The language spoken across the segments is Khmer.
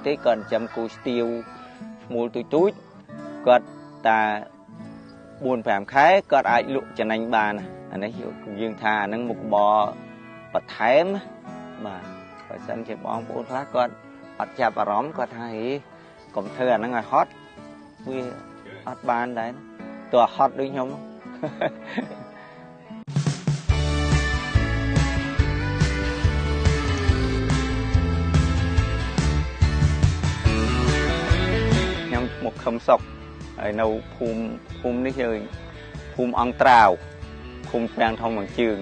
ទេគាត់ចិញ្ចឹមគោស្ទាវឈ្មោលទូចទូចគាត់តា4 5ខែគាត់អាចលក់ចំណេញបានអានេះយើងថាអានឹងមុខរបរបន្ថែមបាទបើសិនជាបងប្អូនខ្លះគាត់អត់ចាប់អារម្មណ៍គាត់ថាហីកុំធ្វើអានឹងឲ្យហត់វាអត់បានដែរតើហត់ដូចខ្ញុំខ្ញុំឈ្មោះខឹមសុកហើយនៅភូមិនេះគឺភូមិអង្គត្រាវឃុំប្រាំងធំវងជើង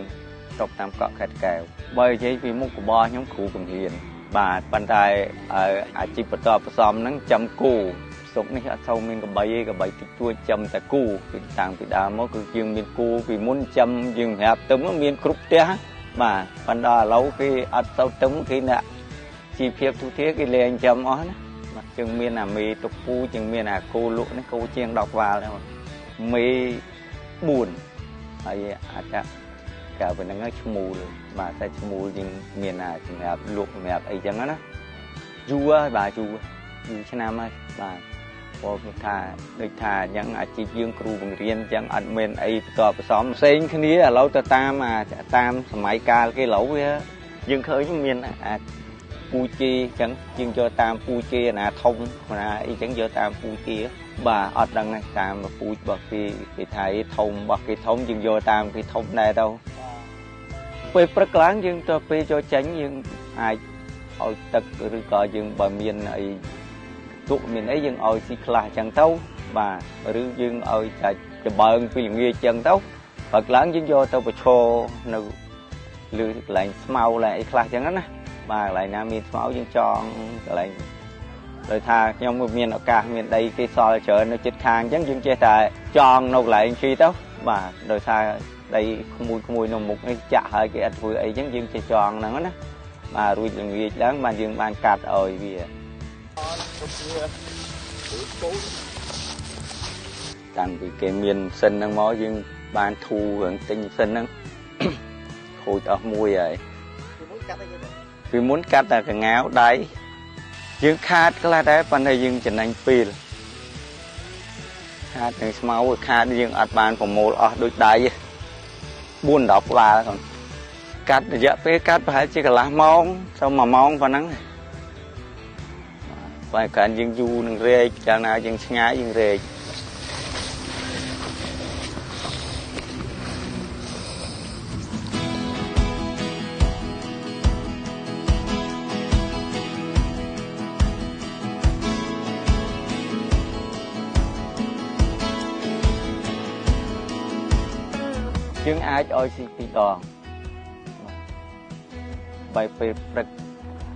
ស្រុកតាមកក់ខេត្តកែវបើនិយាយពីមុខរបរខ្ញុំគ្រូបង្រៀនបាទប៉ុន្តែអាជីពបន្តផ្សំហ្នឹងចាំគោស្រុកនេះអត់សូវមានកបីទេកបីតិចតួចចាំតែគោពីតាំងពីដើមមកគឺយើងមានគោពីមុនចាំយើងប្រាប់ទឹមមានគ្រប់ផ្ទះបាទប៉ុន្តែឥឡូវគេអត់សូវទឹមគេអ្នកជីវភាពទូធាគេលែងចាំអស់ណាបាទជាងមានអាមេទុកពូជាងមានអាគោលក់នេះគោជាង10ក្បាលដែរមេ4ហើយអាចថាកាលពីហ្នឹងឈ្មោលបាទតែឈ្មោលយើងមានអាសម្រាប់លក់សម្រាប់អីចឹងណាយូរហើយបាទយូរឆ្នាំហើយបាទព្រោះថាដូចថាអញ្ចឹងអាជីពយើងគ្រូបង្រៀនអញ្ចឹងអត់មានអីបន្តផ្សំផ្សេងគ្នាឥឡូវទៅតាមតាមសម័យកាលគេឥឡូវវាយើងឃើញមានអាពូជីអញ្ចឹងយើងយកតាមពូជីណាធំណាអីចឹងយកតាមពូជីបាទអត់ដឹងទេតាមពូជរបស់គេគេថាធំរបស់គេធំយើងយកតាមគេធំដែរទៅពេលព្រឹកឡើងយើងទៅពេលចូលចេញយើងអាចឲ្យទឹកឬក៏យើងបើមានអីទុកមានអីយើងឲ្យស៊ីខ្លះអញ្ចឹងទៅបាទឬយើងឲ្យតែច្បើងពីល្ងាចអញ្ចឹងទៅព្រឹកឡើងយើងយកទៅប្រឈរនៅលើកន្លែងស្មៅកន្លែងអីខ្លះអញ្ចឹងណាបាទកន្លែងណាមានស្មៅយើងចងកន្លែងដោយថាខ្ញុំមានឱកាសមានដីគេសល់ច្រើននៅជិតខាងអញ្ចឹងយើងចេះតែចងនៅកន្លែងគេទៅបាទដោយសារដីក្មួយៗនៅមុខនេះចាក់ហើយគេអត់ធ្វើអីអញ្ចឹងយើងចេះចងហ្នឹងណាបាទរួចល្ងាចឡើងបាទយើងបានកាត់ឲ្យវាតាំងពីគេមានសិនហ្នឹងមកយើងបានធូររឿងទិញសិនហ្នឹងខូចអស់មួយហើយពីមុនកាត់តែកងាវដៃយើងខាតខ្លះដែរប៉ុន្តែយើងចំណេញពេលខាតនឹងស្មៅខាតយើងអត់បានប្រមូលអស់ដូចដៃ4 10ក្បាលហ្នឹងកាត់រយៈពេលកាត់ប្រហែលជាកន្លះម៉ោងទៅ1ម៉ោងប៉ុណ្ណឹងបើកាលយើងយូរនឹងរែកកាលណាយើងឆ្ងាយយើងរែកយើងអាចឲ្យស៊ី2ដងបែបពេលព្រឹក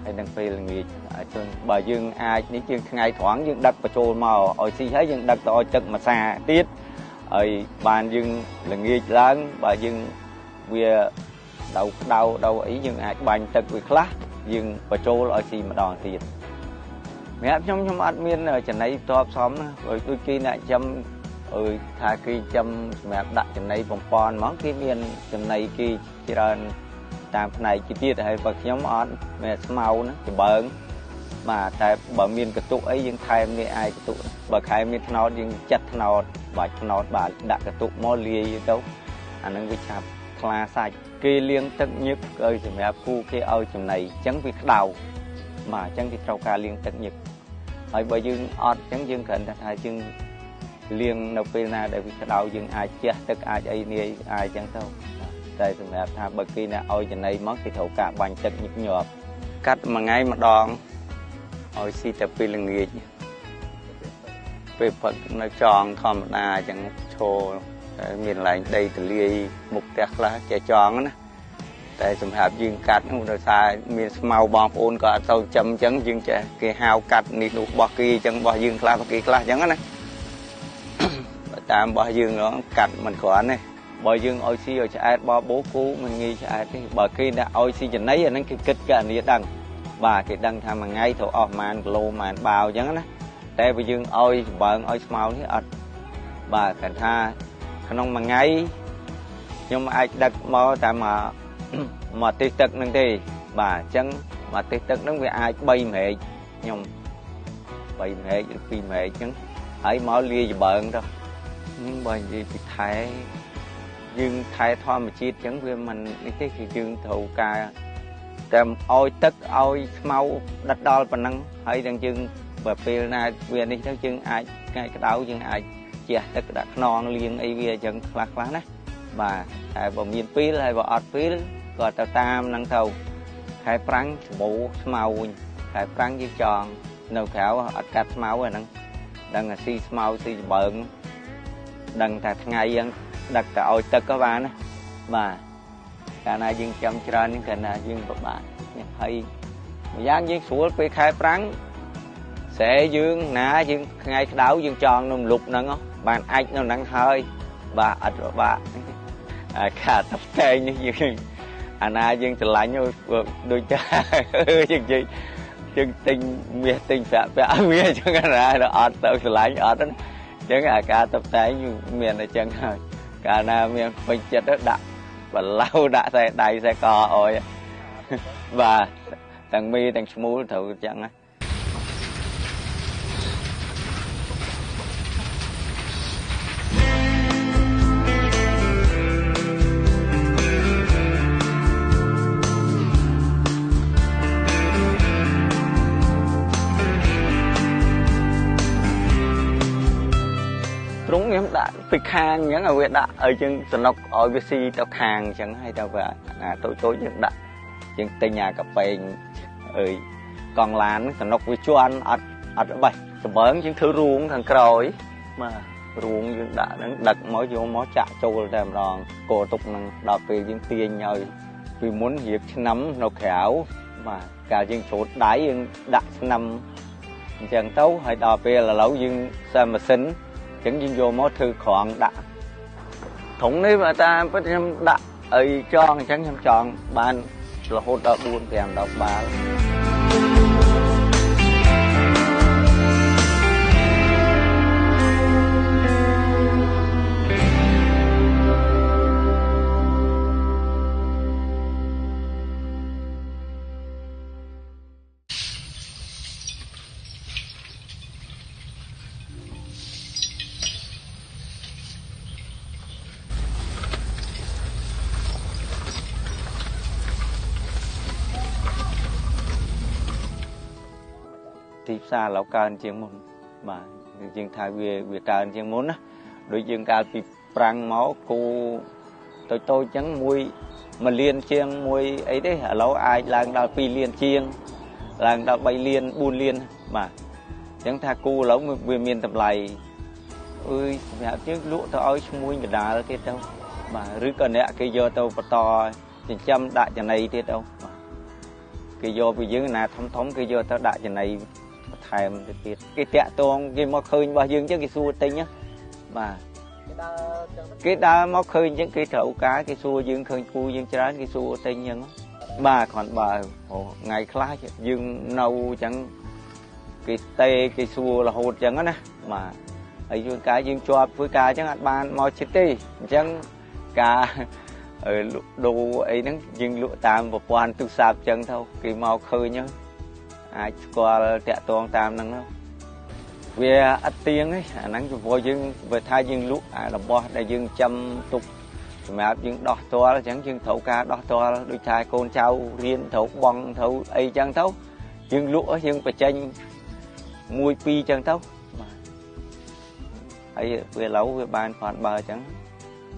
ហើយនឹងពេលល្ងាចអាចជន់បើយើងអាចនេះយើងថ្ងៃត្រង់យើងដឹកបញ្ចូលមកឲ្យស៊ីហើយយើងដឹកទៅឲ្យទឹកម្សាទៀតហើយបានយើងល្ងាចឡើងបើយើងវាដៅក្តៅដៅអីយើងអាចបាញ់ទឹកវាខ្លះយើងបញ្ចូលឲ្យស៊ីម្ដងទៀតសម្រាប់ខ្ញុំអត់មានចំណីផ្ទាល់ផ្សំណាព្រោះដូចគេអ្នកចាំអើយថាគេចាំសម្រាប់ដាក់ចំណីបំពន់ហ្មងគេមានចំណីគេច្រើនតាមផ្នែកគេទៀតហើយបើខ្ញុំអត់មានស្មៅណាច្បើងបាទតែបើមានកតុអីយើងថែមនេះអាយកតុបើខែមានថ្នោតយើងចាត់ថ្នោតបាច់ថ្នោតបាទដាក់កតុមកលាយទៅអានឹងវាឆាប់ថ្លាសាច់គេលាងទឹកញឹកឲ្យសម្រាប់គូគេឲ្យចំណីអញ្ចឹងវាក្តៅបាទអញ្ចឹងគេត្រូវការលាងទឹកញឹកហើយបើយើងអត់អញ្ចឹងយើងគ្រាន់តែថាយើងលាងនៅពេលណាដែលវាក្តៅយើងអាចជះទឹកអាចអីនាយអាចអញ្ចឹងទៅតែសម្រាប់ថាបើគេអ្នកឲ្យចំណីមកគេត្រូវការបាញ់ទឹកញឹកញាប់កាត់មួយថ្ងៃម្ដងឲ្យស៊ីតែពេលល្ងាចពេលផឹកនៅចងធម្មតាអញ្ចឹងឈរមានកន្លែងដីទលាយមុខផ្ទះខ្លះចេះចងណាតែសម្រាប់យើងកាត់នោះដោយសារមានស្មៅបងប្អូនក៏អត់សូវចាំអញ្ចឹងយើងចេះគេហៅកាត់នេះនោះរបស់គេអញ្ចឹងរបស់យើងខ្លះរបស់គេខ្លះអញ្ចឹងណាតាមរបស់យើងហ្នឹងកាត់មិនគ្រាន់ទេបើយើងឲ្យស៊ីឲ្យឆ្អែតបបោគោមិនងាយឆ្អែតទេបើគេដាក់ឲ្យស៊ីចំណីអាហ្នឹងគេគិតកណនីដឹងបាទគេដឹងថាមួយថ្ងៃត្រូវអស់ប៉ុន្មានគីឡូប៉ុន្មានបាវអញ្ចឹងណាតែបើយើងឲ្យចម្បើងឲ្យស្មៅនេះអត់បាទគាត់ថាក្នុងមួយថ្ងៃខ្ញុំអាចដឹកមកតែមកទេសទឹកហ្នឹងទេបាទអញ្ចឹងមកទេសទឹកហ្នឹងវាអាច3ម្រែកខ្ញុំ 3 មែកឬ2 មែកអញ្ចឹងហើយមកលាយច្បើងទៅបើនិយាយពីថែយើងថែធម្មជាតិអញ្ចឹងវាមិននេះទេគឺយើងត្រូវការតែឲ្យទឹកឲ្យស្មៅដិតដល់ប៉ុណ្ណឹងហើយទាំងយើងបើពេលណាវានេះទៅយើងអាចថ្ងៃក្តៅយើងអាចជះទឹកដាក់ខ្នងលាងអីវាអញ្ចឹងខ្លះខ្លះណាបាទតែបើមានពេលហើយបើអត់ពេលក៏ទៅតាមហ្នឹងទៅខែប្រាំងច្បូស្មៅវិញខែប្រាំងយើងចងនៅក្រៅអត់កាត់ស្មៅហ្នឹងដឹងអាស៊ីស្មៅស៊ីច្បើងដឹងតែថ្ងៃយើងដឹកទៅឲ្យទឹកក៏បានណាបាទកាលណាយើងចាំច្រើននេះកាលណាយើងពិបាកនេះហើយម្យ៉ាងយើងស្រួលពេលខែប្រាំងស្រែយើងណាយើងថ្ងៃក្តៅយើងចងនៅលុបហ្នឹងបានអាចនៅហ្នឹងហើយបាទអត់ពិបាកខាតផ្តែងនេះយើងអាណាយើងស្រឡាញ់ដូចចាយើងនិយាយយើងទិញមាសទិញប្រាក់ពាក់វាអញ្ចឹងអាណាអត់ទៅស្រឡាញ់អត់ណាអញ្ចឹងអាការតបតែងមានអញ្ចឹងហើយកាលណាមានពេញចិត្តដាក់បឡៅដាក់ខ្សែដៃខ្សែកអោយបាទទាំងមីទាំងឈ្មោលត្រូវអញ្ចឹងណាទ្រង់ខ្ញុំដាក់ពីខាងអញ្ចឹងឲ្យវាដាក់ឲ្យយើងសំណុកឲ្យវាស៊ីទៅខាងអញ្ចឹងហើយទៅវាអាតូចតូចយើងដាក់យើងទិញអាកាប៉េងអើយកង់ឡានសំណុកវាជន់អត់អត់បេះសម្បើងយើងធ្វើរូងខាងក្រោយបាទរូងយើងដាក់ហ្នឹងដឹកមកយកមកចាក់ចូលតែម្ដងកោទុកហ្នឹងដល់ពេលយើងទាញឲ្យពីមុនរៀបឆ្នាំនៅក្រៅបាទកាលយើងច្រូតដៃយើងដាក់ឆ្នាំអញ្ចឹងទៅហើយដល់ពេលឥឡូវយើងសើម៉ាស៊ីនចឹងយើងយកមកធ្វើក្រងដាក់ធុងនេះបើតាមពិតខ្ញុំដាក់អីចងអញ្ចឹងខ្ញុំចងបានរហូតដល់4 5 10បាល់ទីផ្សារឥឡូវកើនជាងមុនបាទយើងថាវាកើនជាងមុនណាដូចយើងកាលពីប្រាំងមកគូតូចតូចអញ្ចឹងមួយលានជាងមួយអីទេឥឡូវអាចឡើងដល់2លានជាងឡើងដល់3លាន4លានបាទអញ្ចឹងថាគូឥឡូវវាមានតម្លៃអើយសម្រាប់យើងលក់ទៅឲ្យឈ្មួញកដាលគេទៅបាទឬក៏អ្នកគេយកទៅបន្តចិញ្ចឹមដាក់ចំណីទៀតទៅបាទគេយកពីយើងណាធំធំគេយកទៅដាក់ចំណីបន្ថែមទៅទៀតគេតាក់ទងគេមកឃើញរបស់យើងអញ្ចឹងគេសួរទិញណាបាទគេដើរមកឃើញអញ្ចឹងគេត្រូវការគេសួរយើងឃើញគូយើងច្រើនគេសួរទិញអញ្ចឹងបាទគ្រាន់បើថ្ងៃខ្លះយើងនៅអញ្ចឹងគេទេគេសួររហូតអញ្ចឹងណាបាទហើយជួនកាលយើងជាប់ធ្វើការអញ្ចឹងអត់បានមកចិត្តទេអញ្ចឹងការលក់ដូរអីហ្នឹងយើងលក់តាមប្រព័ន្ធទូរស័ព្ទអញ្ចឹងទៅគេមកឃើញហ្នឹងអាចស្គាល់តាក់ទងតាមហ្នឹងវាអត់ទៀងទេអាហ្នឹងព្រោះយើងបើថាយើងលក់អារបស់ដែលយើងចាំទុកសម្រាប់យើងដោះទាល់អញ្ចឹងយើងត្រូវការដោះទាល់ដូចថាកូនចៅរៀនត្រូវបង់ត្រូវអីអញ្ចឹងទៅយើងលក់យើងបញ្ចេញ1 2អញ្ចឹងទៅបាទហើយវាឥឡូវវាបានគ្រាន់បើអញ្ចឹង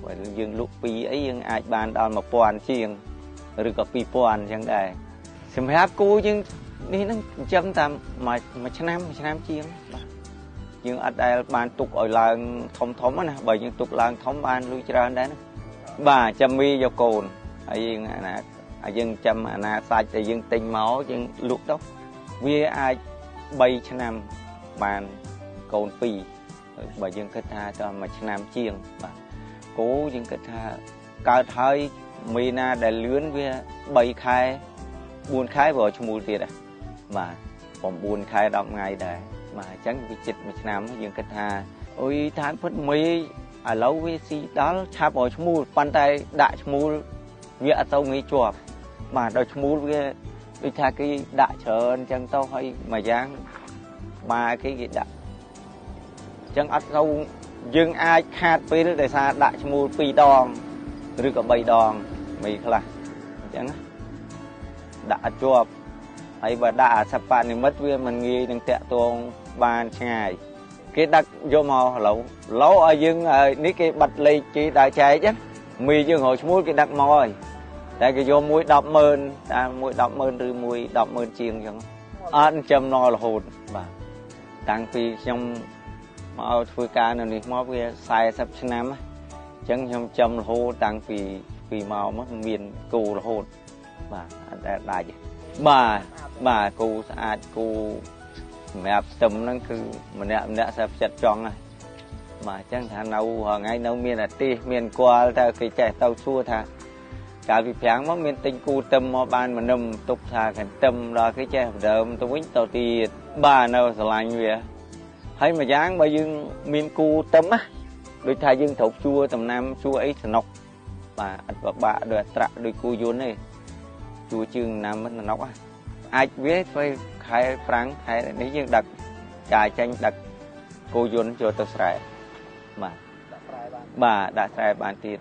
បើយើងលក់2អីយើងអាចបានដល់1000ជាងឬក៏2000អញ្ចឹងដែរសម្រាប់គូយើងនេះហ្នឹងចិញ្ចឹមតាមមួយឆ្នាំមួយឆ្នាំជាងបាទយើងអត់ដែលបានទុកឲ្យឡើងធំធំណាបើយើងទុកឡើងធំបានលុយច្រើនដែរណាបាទចាំមីយកកូនហើយយើងអាណាយើងចាំអាណាសាច់ដែលយើងទិញមកយើងលក់ទៅវាអាច3ឆ្នាំបានកូន2បើយើងគិតថាតមួយឆ្នាំជាងបាទគោយើងគិតថាកើតហើយមីណាដែលលឿនវា3ខែ4ខែព្រោះឈ្មោះទៀតហ៎បាទ9ខែ10ថ្ងៃដែរបាទអញ្ចឹងវាចិត្តមួយឆ្នាំយើងគិតថាអុយតាមពិតមីឥឡូវវាស៊ីដល់ឆាប់ឲ្យឈ្មោះប៉ុន្តែដាក់ឈ្មោះវាអត់ទៅងាយជាប់បាទដល់ឈ្មោះវាដូចថាគេដាក់ច្រើនអញ្ចឹងទៅហើយមួយយ៉ាង បាគេគេដាក់អញ្ចឹងអត់ទៅយើងអាចខាតពេលដោយសារដាក់ឈ្មោះ2ដងឬក៏3ដងមីខ្លះអញ្ចឹងដាក់អត់ជាប់ហើយបើដាក់អាសបនិមិត្តវាមិនងាយនឹងតាក់ទងបានឆ្ងាយគេដាក់យកមកឡូវឡូវឲ្យយើងនេះគេបាត់លេខគេដើរចែកណាមីយើងរកឈ្មោះគេដាក់មកហើយតែគេយកមួយ100000តាមមួយ100000ឬមួយ100000ជាងអញ្ចឹងអត់ចាំណរហូតបាទតាំងពីខ្ញុំមកធ្វើការនៅនេះមកវា40ឆ្នាំអញ្ចឹងខ្ញុំចាំរហូតតាំងពីមកមានគោរហូតបាទអត់ដែលដាច់បាទបាទគោស្អាតគោសម្រាប់ស្ទឹមហ្នឹងគឺម្នាក់ម្នាក់សែបចិត្តចង់ហ្នឹងបាទអញ្ចឹងថានៅរាល់ថ្ងៃនៅមានអាទិសមានគាល់តែគេចេះទៅសួរថាកាលពីប្រាំងមកមានទិញគូទឹមមកបានមនឹមទុកថាខាងទឹមដល់គេចេះដើមទៅវិញទៅទៀតបាទនៅស្រឡាញ់វាហើយមួយយ៉ាងបើយើងមានគូទឹមណាដូចថាយើងត្រូវជួតំណាំជួអីសំណុកបាទអត់ពិបាកដោយអត្រាក់ដូចគូយន្តទេជួជើងណាំមិនសំណុកអាចវាធ្វើខែប្រាំងខែនេះយើងដឹកចាយចេញដឹកគោយន្តចូលទៅស្រែបាទដាក់ស្រែបានបាទដាក់ស្រែបានទៀត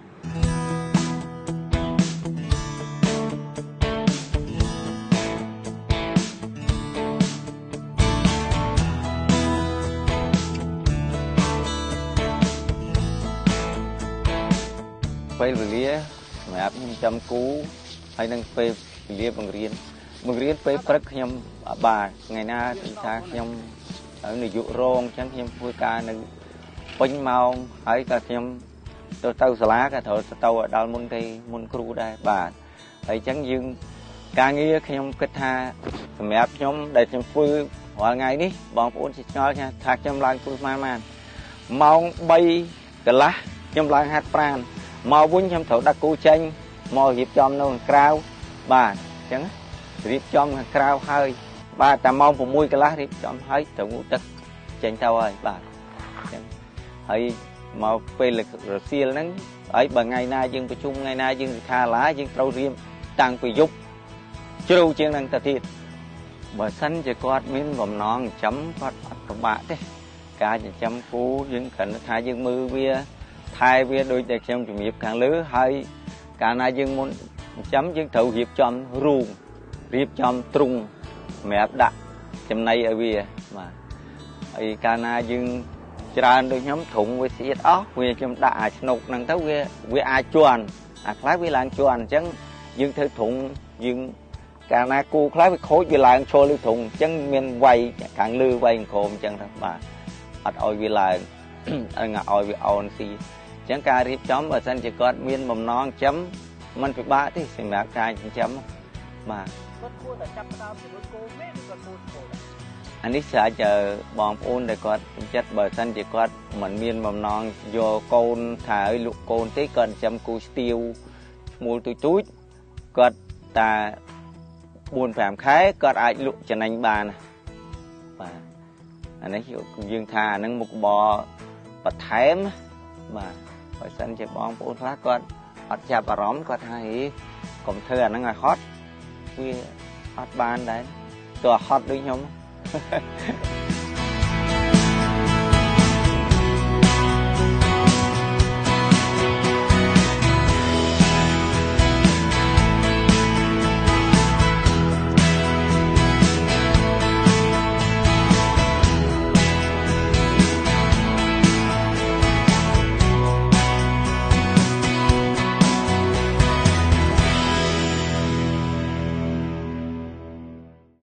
ពេលវេលាសម្រាប់ខ្ញុំចាំគូហើយនឹងពេលវេលាបង្រៀនពេលព្រឹកខ្ញុំបាទថ្ងៃណាគឺថាខ្ញុំនាយករងអញ្ចឹងខ្ញុំធ្វើការនៅពេញម៉ោងហើយក៏ខ្ញុំទៅសាលាក៏ត្រូវទៅឲ្យដល់មុនគេមុនគ្រូដែរបាទហើយអញ្ចឹងយើងការងារខ្ញុំគិតថាសម្រាប់ខ្ញុំដែលខ្ញុំធ្វើរាល់ថ្ងៃនេះបងប្អូនជាឆ្ងល់ថាខ្ញុំឡើងធ្វើស្មានបានម៉ោង3កន្លះខ្ញុំឡើងហាត់ប្រាណមកវិញខ្ញុំត្រូវដាក់គូចេញមករៀបចំនៅខាងក្រៅបាទអញ្ចឹងរៀបចំខាងក្រៅហើយបាទតែម៉ោង6កន្លះរៀបចំហើយត្រូវងូតទឹកចេញទៅហើយបាទអញ្ចឹងហើយមកពេលរសៀលហ្នឹងហើយបើថ្ងៃណាយើងប្រជុំថ្ងៃណាយើងសិក្ខាសាលាយើងត្រូវរៀបតាំងពីយប់ជ្រៅជាងហ្នឹងទៅទៀតបើសិនជាគាត់មានបំណងចិញ្ចឹមគាត់អត់ពិបាកទេការចិញ្ចឹមគោយើងគ្រាន់តែថាយើងមើលវាថែវាដូចតែខ្ញុំជំរាបខាងលើហើយកាលណាយើងមុនចិញ្ចឹមយើងត្រូវរៀបចំរូងរៀបចំទ្រុងសម្រាប់ដាក់ចំណីឲ្យវាបាទហើយកាលណាយើងច្រើនដូចខ្ញុំទ្រុងវាស្អៀតអស់វាខ្ញុំដាក់អាឆ្នុកហ្នឹងទៅវាអាចជន់អាខ្លះវាឡើងជន់អញ្ចឹងយើងធ្វើទ្រុងយើងកាលណាគូខ្លះវាខូចវាឡើងឈរលើទ្រុងអញ្ចឹងមានវាយខាងលើវាយក្រោមអញ្ចឹងទៅបាទអត់ឲ្យវាឡើងឲ្យវាអោនស៊ីអញ្ចឹងការរៀបចំបើសិនជាគាត់មានបំណងចិញ្ចឹមมันពិបាកទេសម្រាប់ការចិញ្ចឹមបាទគាត់គួរតែចាប់ផ្ដើមជាមួយគោមេឬក៏គោឈ្មោលអានេះស្រេចបងប្អូនដែលគាត់ចិត្តបើសិនជាគាត់មិនមានបំណងយកកូនថាឲ្យលក់កូនទេគាត់ចិញ្ចឹមគោស្ទាវឈ្មោលទូចៗគាត់តា4-5ខែគាត់អាចលក់ចំណេញបានបាទអានេះយើងថាអានឹងមុខរបរបន្ថែមបាទបើសិនជាបងប្អូនខ្លះគាត់អត់ចាប់អារម្មណ៍គាត់ថាហីកុំធ្វើអានឹងឲ្យហត់វាអត់បានដែរទោះហត់ដូចខ្ញុំ